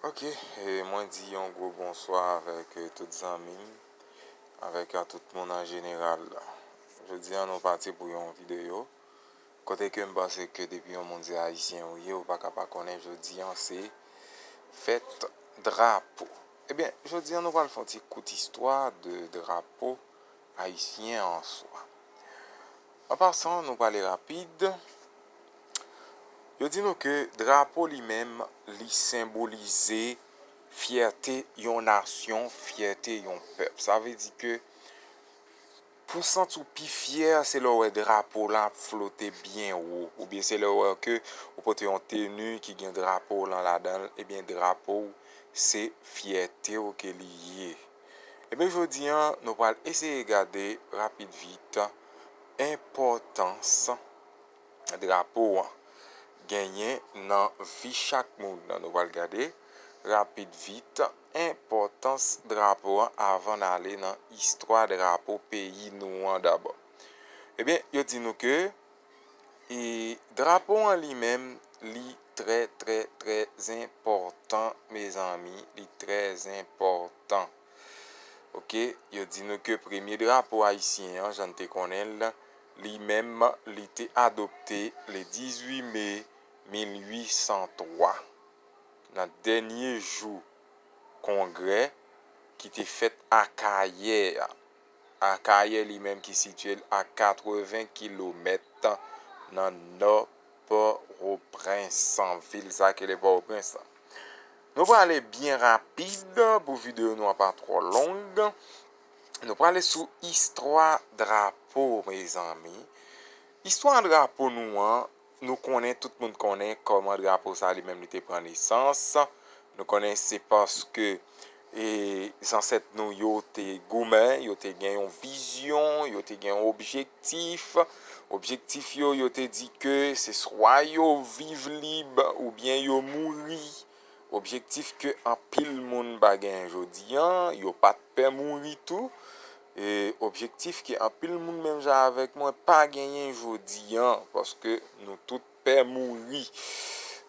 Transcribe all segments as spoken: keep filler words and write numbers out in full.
Ok, e mwen di yon gwo bonswa avèk, e, tout zanmi m, avèk a tout moun an jeneral. Jodi a, nou pati pou yon videyo kote ke m panse ke depi yon moun se ayisyen ou ye, ou pa ka pa konnen jodi a se fèt drapo. Ebyen, jodi a, nou pral fè yon ti kout istwa de drapo ayisyen an swa. An pasan, nou prale rapid. Yo di nou ke drapo li menm, li senbolize fyète yon nasyon, fyète yon pèp. Sa vle di ke pou w santi w pi fyè, se lè w wè drapo la ap flote byen wo, oubyen se lè w wè ke ou pote yon teni ki gen drapo w lan ladan l, ebyen drapo w se fyète w ke li ye. Ebyen, jodi a, nou pral eseye gade rapid vit enpòtans drapo an genyen nan vi chak moun. Nou pral gade rapid vit enpòtans drapo an avan n ale nan istwa drapo peyi nou an dabò. Ebyen, yo di nou ke E drapo an li menm, li trè, trè, trè enpòtan, mezanmi, li trè enpòtan. Ok, yo di nou ke premye drapo ayisyen an, jan n te konnen l, li menm, li te adopte le dizuit me mil uit san twa, nan dènye jou kongrè ki te fèt Akayè a. Akayè li menm ki sitiye l a katreven kilomèt nan nò Pòtoprens, vil sa ki rele Pòtoprens la. Nou prale byen rapid pou videyo nou an pa twò long. Nou prale sou istwa drapo, mezanmi. Istwa drapo nou an, nou konnen, tout moun konnen kòman drapo sa li menm li te pran nesans. Nou konnen se paske, e, zansèt nou yo te goumen, yo te gen yon vizyon, yo te gen yon objektif. Objektif yo, yo te di ke se swa yo viv lib oubyen yo mouri. Objektif ke anpil moun pa genyen jodi a, yo pa t pè mouri tou. E objektif ke anpil moun menm jan avèk mwen pa genyen jodi a, paske nou tout pè mouri.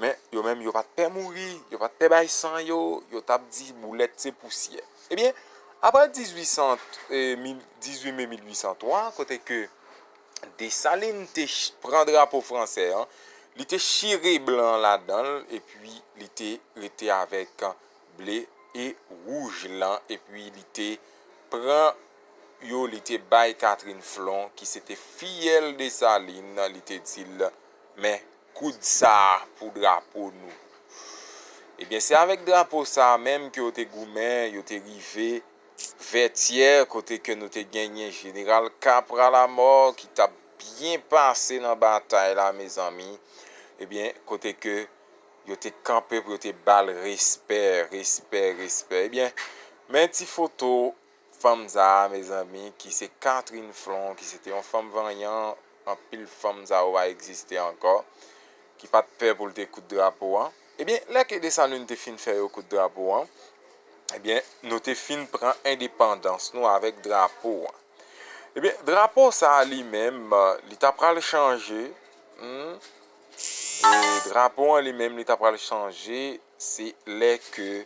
Men, yo menm, yo pa t pè mouri, yo pa t pè bay san yo, yo t ap di boulèt se pousyè. Ebyen, apre dizuit san, e, mil, dizuit me mil uit san twa, kote ke Desalin te ch-, pran drapo fransè an, li te chire blan ladan l, epi li te rete avèk ble e wouj lan, epi li te pran yo, li te bay Catherine Flon, ki se te fiyèl Desalin, li te di l, men koud sa a pou drapo nou. Ebyen, se avèk drapo sa a menm ke yo te goumen, yo te rive Vètyè, kote ke nou te genyen Jeneral Capralamort ki t ap byen pase nan batay la, mezanmi. Ebyen, kote ke yo te kanpe pou yo te ba l respè, respè, respè. Ebyen, men ti foto fanm sa a, mezanmi, ki se Catherine Flon, ki se te yon fanm vanyan, anpil fanm sa yo pa egziste ankò, ki pa t pè pou l te koud drapo an. Ebyen, lè ke Desalin te fin fè yo koud drapo an, ebyen, nou te fin pran endepandans nou avèk drapo an. Ebyen, drapo sa a li menm, li ta pral chanje. Hmm. E drapo an li menm, li ta pral chanje, se lè ke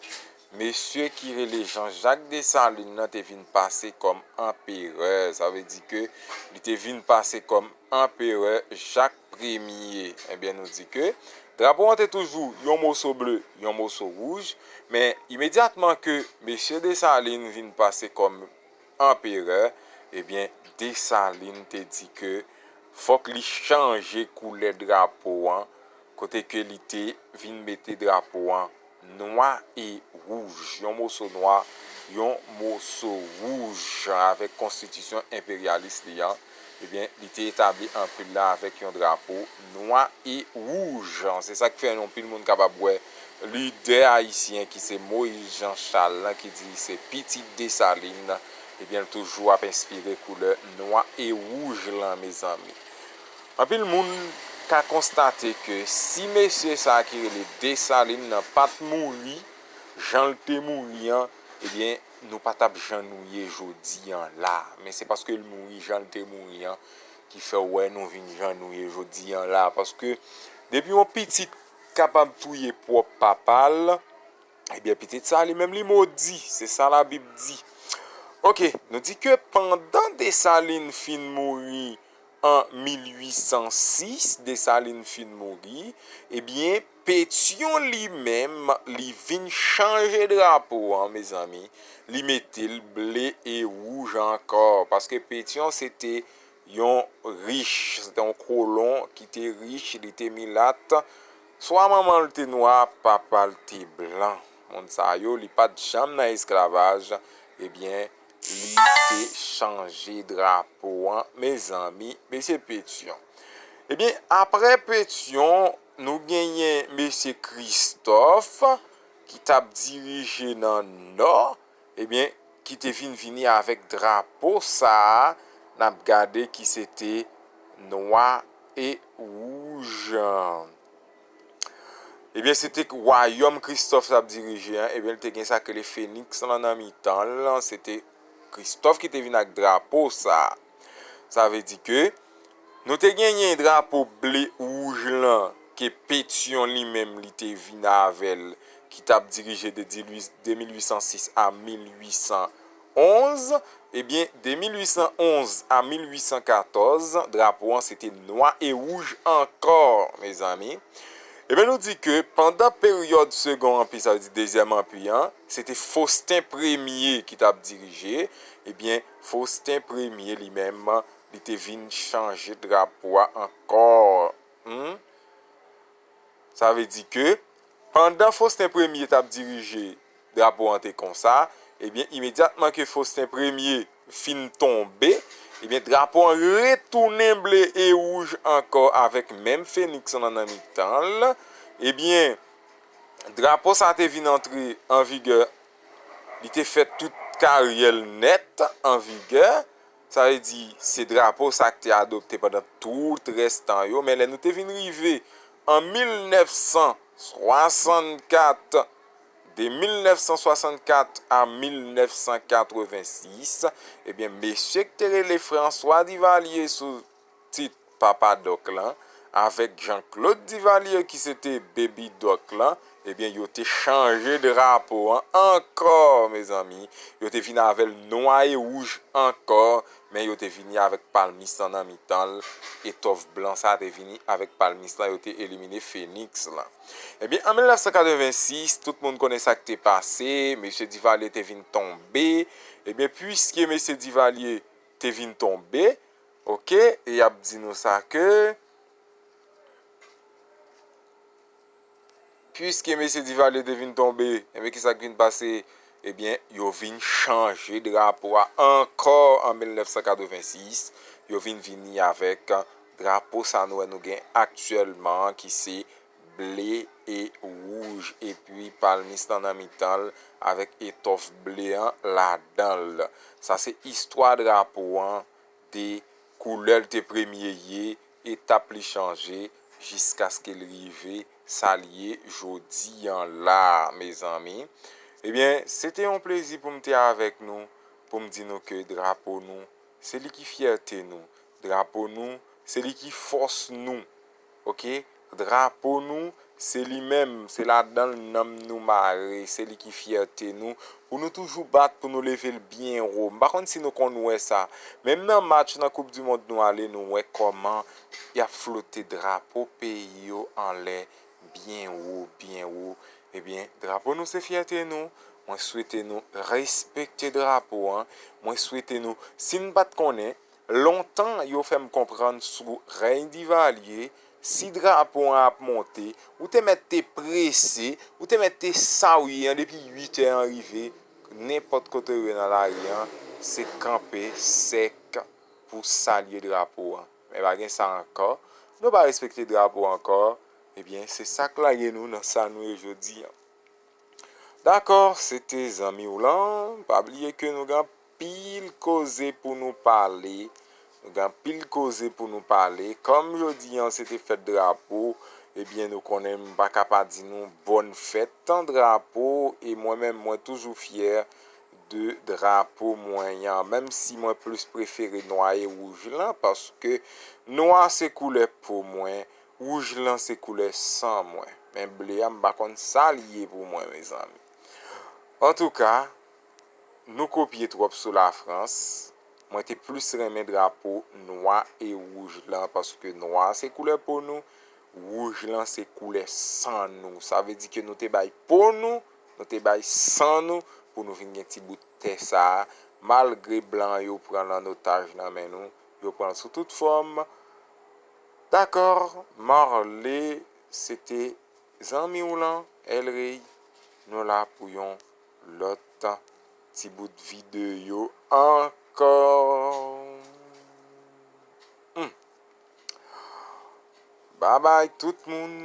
mesye ki rele Jean-Jacques Dessalines nan te vin pase kòm anperè. Sa vle di ke li te vin pase kòm anperè Jak Premye. Ebyen, nou di ke drapo an te toujou yon moso ble, yon moso wouj, men imedyatman ke mesye Desalin vin pase kòm anperè, ebyen, Desalin te di ke fòk li chanje koulè drapo an, kote ke li te vin mete drapo an nwa e wouj, yon moso nwa, yon moso wouj, avèk konstitisyon enperyalis li an, ebyen, li te etabli anpil la avèk yon drapo nwa e wouj. Se sa k fè yon pil moun kapab wè lidè ayisyen ki se Moïse Jean Charles lan ki di li se pitit Desalin, ebyen, l toujou ap enspire koulè nwa e wouj lan, mezanmi. Anpil moun ka konstate ke si mesye sa a ki rele Desalin nan pa t mouri jan l te mouri an, ebyen, nou pa t ap jan nou ye jodi an la. Men se paske l mouri jan l te mouri an ki fè w wè nou vin jan nou ye jodi an la. Paske depi yon pitit kapab touye pwòp papa l, Ebyen, pitit sa a li menm li modi, se sa Labib di. Oke, nou di ke pandan Desalin fin mouri an mil ui san sis, Desalin fin mouri, ebyen, Petyon li menm, li vin chanje drapo an, mezanmi, li mete l ble e wouj ankò, paske Petyon se te yon rich, se te yon kolon ki te rich, li te milat, swa manman l te nwa, papa l te blan. Moun sa yo, li pa t janm nan esklavaj, ebyen, li te chanje drapo an, mezanmi, mesye Petyon. Ebyen, apre Petyon, nou genyen mesye Kristòf, ki t ap dirije nan Nò, ebyen, ki te vin vini avèk drapo sa a, n ap gade ki se te nwa e wouj. Ebyen, se te wayòm Kristòf t ap dirije an, ebyen, li te gen sa k rele feniks lan nan mitan l, se te Kristòf ki te vin ak drapo sa a. Sa vle di ke nou te genyen drapo ble wouj lan ke Petyon li menm li te vin avè l, ki t ap dirije de de mil ui san sis a mil ui san onz. Ebyen, de mil ui san onz a mil ui san katòz, drapo an se te nwa e wouj ankò, mezanmi. Ebyen, nou di ke pandan peryòd Segon Anpi, sa vle di Dezyèm Anpi an, se te Fosten Premye ki t ap dirije. Ebyen, Fosten Premye li menm, li te vin chanje drapo a ankò. Hmm? Sa vle di ke pandan Fosten Premye t ap dirije, drapo an te konsa, ebyen, imedyatman ke Fosten Premye fin tonbe, ebyen, drapo an retounen ble e wouj ankò avèk menm feniks lan nan mitan l. Ebyen, drapo sa te vin antre an vigè, li te fè tout karyè l nèt an vigè. Sa vle di, se drapo sa k te adopte pandan tout rès tan yo, men lè nou te vin rive an mil nèf san swasannkat, de mil nèf san swasannkat a mil nèf san katrevensis, ebyen, mesye k te rele François Duvalier sou tit Papa Dòk lan, avèk Jean Claude Duvalier ki se te Baby Dòk lan, ebyen, yo te chanje drapo an ankò, mezanmi. Yo te vin avè l nwa e wouj ankò, men yo te vini avèk palmis lan nan mitan l, etòf blan sa te vini avèk palmis lan, yo te elimine feniks lan. Ebyen, an mil nèf san katrevensis, tout moun konnen sa k te pase, mesye Duvalier te vin tonbe. Ebyen, piske mesye Duvalier te vin tonbe, oke, e y ap di nou sa ke, piske mesye Duvalier te vin tonbe, ebyen, kisa k vin pase? Ebyen, yo vin chanje drapo a ankò an mil nèf san katrevensis. Yo vin vini avèk drapo sa nou wè nou gen aktyèlman an, ki se ble e wouj, epi palmis lan nan mitan l, avèk etòf ble an ladan l. Sa se istwa drapo an, de koulè l te premye ye, etap li chanje, jiskaske l rive sa l ye jodi an la, mezanmi. Ebyen, se te yon plezi pou m te avèk nou, pou m di nou ke drapo nou, se li ki fyète nou. Drapo nou, se li ki fòs nou. Oke? Drapo nou, se li menm, se ladan l nanm nou mare, se li ki fyète nou. Pou nou toujou bat, pou nou leve l byen wo. M pa konn si nou konn wè sa. Menm nan match nan Koup di Mond nou ale, nou wè kòman y ap flote drapo peyi yo anlè byen wo, byen wo. Ebyen, drapo nou se fyète nou. Mwen swete nou respekte drapo an. Mwen swete nou, si n pa t konnen, lontan, yo fè m konprann sou rèy Divalye, si drapo an ap monte, ou te mèt te prese, ou te mèt te sa w ye an depi uit è an rive, nenpòt kote w ye nan lari an, se kanpe sèk pou salye drapo an. Men pa gen sa ankò. Nou pa respekte drapo ankò. Ebyen, se sa k lage nou nan sa nou ye jodi an. Dakò, se te zanmi w lan. Pa bliye ke nou gen anpil koze pou nou pale. Nou gen anpil koze pou nou pale. Kòm jodi an, se te fèt drapo, ebyen, nou konnen m pa ka pa di nou bòn fèt an drapo. E mwen menm, mwen toujou fyè de drapo mwen an. Menm si mwen plis prefere nwa e wouj lan, paske nwa se koulè po mwen, wouj lan se koulè san mwen. Men ble a, m pa konn sa l ye pou mwen, mezanmi. Antouka, nou kopye twòp sou Lafrans. Mwen te plis renmen drapo nwa e wouj lan, paske nwa se koulè po nou, wouj lan se koulè san nou. Sa vle di ke nou te bay po nou, nou te bay san nou pou nou vin gen ti bout tè sa a, malgre blan yo pran l an otaj nan men nou, yo pran l sou tout fòm. Dakò, Marley, se te zanmi w lan, El Rey, nou la pou yon lòt ti bout videyo ankò. Hmm. Babay tout moun.